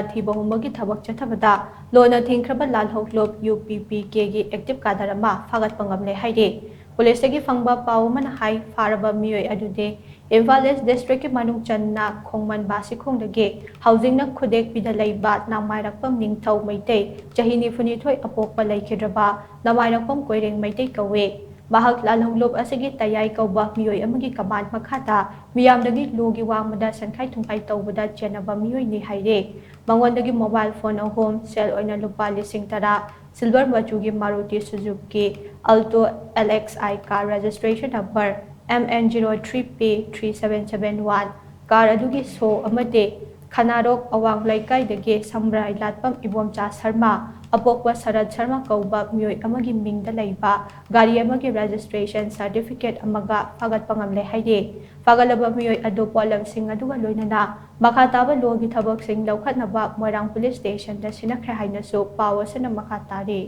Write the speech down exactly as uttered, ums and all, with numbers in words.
ꯊꯤꯕ ꯍꯨꯝꯕꯒꯤ ꯊꯕꯛ ꯆꯠꯊꯕꯗ ꯂꯣꯟꯅ ꯊꯤꯡꯈ꯭ꯔꯕ ꯂꯥꯜꯍꯧꯂꯨꯞ UPPKꯒꯤ active cadre ꯑꯃ ꯐꯥꯒꯠꯄ ꯉꯝꯂꯦ ꯍꯥꯏꯔꯤ꯫ ꯄꯨꯂꯤꯁꯇꯒꯤ ꯐꯪꯕ ꯄꯥꯎ ꯑꯃꯅ ꯍꯥꯏ, ꯐꯥꯔꯕ ꯃꯤꯑꯣꯏ ꯑꯗꯨꯗꯤ ꯏꯝꯐꯥꯜ ꯏꯁ ꯗꯤꯁꯇ꯭ꯔꯤꯛꯀꯤ ꯃꯅꯨꯡ ꯆꯟꯅ ꯈꯣꯡꯃꯟ ꯕꯥꯁꯤꯈꯣꯡꯗꯒꯤ ꯍꯧꯖꯤꯛꯅ ꯈꯨꯗꯦꯛꯄꯤꯗ ꯂꯩꯕ ꯅꯥꯃꯥꯏꯔꯛꯄꯝ ꯅꯤꯡꯊꯧ ꯃꯩꯇꯩ, ꯆꯍꯤ ꯅꯤꯐꯨꯅꯤꯊꯣꯏ, ꯑꯄꯣꯛꯄ ꯂꯩꯈꯤꯗ꯭ꯔꯕ ꯅꯥꯃꯥꯏꯔꯛꯄꯝ ꯀꯣꯏꯔꯦꯡ ꯃꯩꯇꯩ ꯀꯧꯏ꯫ ꯃꯍꯥꯛ ꯂꯥꯜꯍꯧꯂꯨꯞ ꯑꯁꯤꯒꯤ ꯇꯌꯥꯏ ꯀꯧꯕ ꯃꯤꯑꯣꯏ ꯑꯃꯒꯤ ꯀꯃꯥꯟ ꯃꯈꯥꯗ ꯃꯤꯌꯥꯝꯗꯒꯤ ꯂꯣꯒꯤ ꯋꯥꯡꯃꯗ ꯁꯦꯟꯈꯥꯏ ꯊꯨꯝꯈꯥꯏ ꯇꯧꯕꯗ ꯆꯦꯟꯅꯕ ꯃꯤꯑꯣꯏꯅꯤ ꯍꯥꯏꯔꯦ꯫ ꯃꯉꯣꯟꯗꯒꯤ mobile phone ꯑꯍꯨꯝ, ꯁꯦꯜ ꯑꯣꯏꯅ ꯂꯨꯄꯥ ꯂꯤꯁꯤꯡ ꯇꯔꯥ, silver ꯃꯆꯨꯒꯤ Maruti Suzuki Alto LXI car, registration number MN zero three P three seven seven one, car ꯑꯗꯨꯒꯤ ꯁꯣ ꯑꯃꯗꯤ ꯈꯅꯥꯔꯣꯛ ꯑꯋꯥꯡ ꯂꯩꯀꯥꯏꯗꯒꯤ ꯁꯝꯕ꯭ꯔꯥꯏ ꯂꯥꯠꯄꯝ ꯏꯕꯣꯝꯆꯥ ꯁꯔꯃ, ꯑꯄꯣꯛꯄ ꯁꯔꯠ ꯁꯔꯃ ꯀꯧꯕ ꯃꯤꯑꯣꯏ ꯑꯃꯒꯤ ꯃꯤꯡꯗ ꯂꯩꯕ ꯒꯥꯔꯤ ꯑꯃꯒꯤ registration certificate ꯑꯃꯒ ꯐꯥꯒꯠꯄ ꯉꯝꯂꯦ ꯍꯥꯏꯔꯤ꯫ ꯐꯥꯒꯠꯂꯕ ꯃꯤꯑꯣꯏ ꯑꯗꯨ ꯄꯣꯠꯂꯝꯁꯤꯡ ꯑꯗꯨꯒ ꯂꯣꯏꯅꯅ ꯃꯈꯥ ꯇꯥꯕ ꯂꯣꯒꯤ ꯊꯕꯛꯁꯤꯡ ꯂꯧꯈꯠꯅꯕ ꯃꯣꯏꯔꯥꯡ ꯄꯨꯂꯤꯁ ꯁ꯭ꯇꯦꯁꯟꯗ ꯁꯤꯟꯅꯈ꯭ꯔꯦ ꯍꯥꯏꯅꯁꯨ ꯄꯥꯎ ꯑꯁꯤꯅ ꯃꯈꯥ ꯇꯥꯔꯤ꯫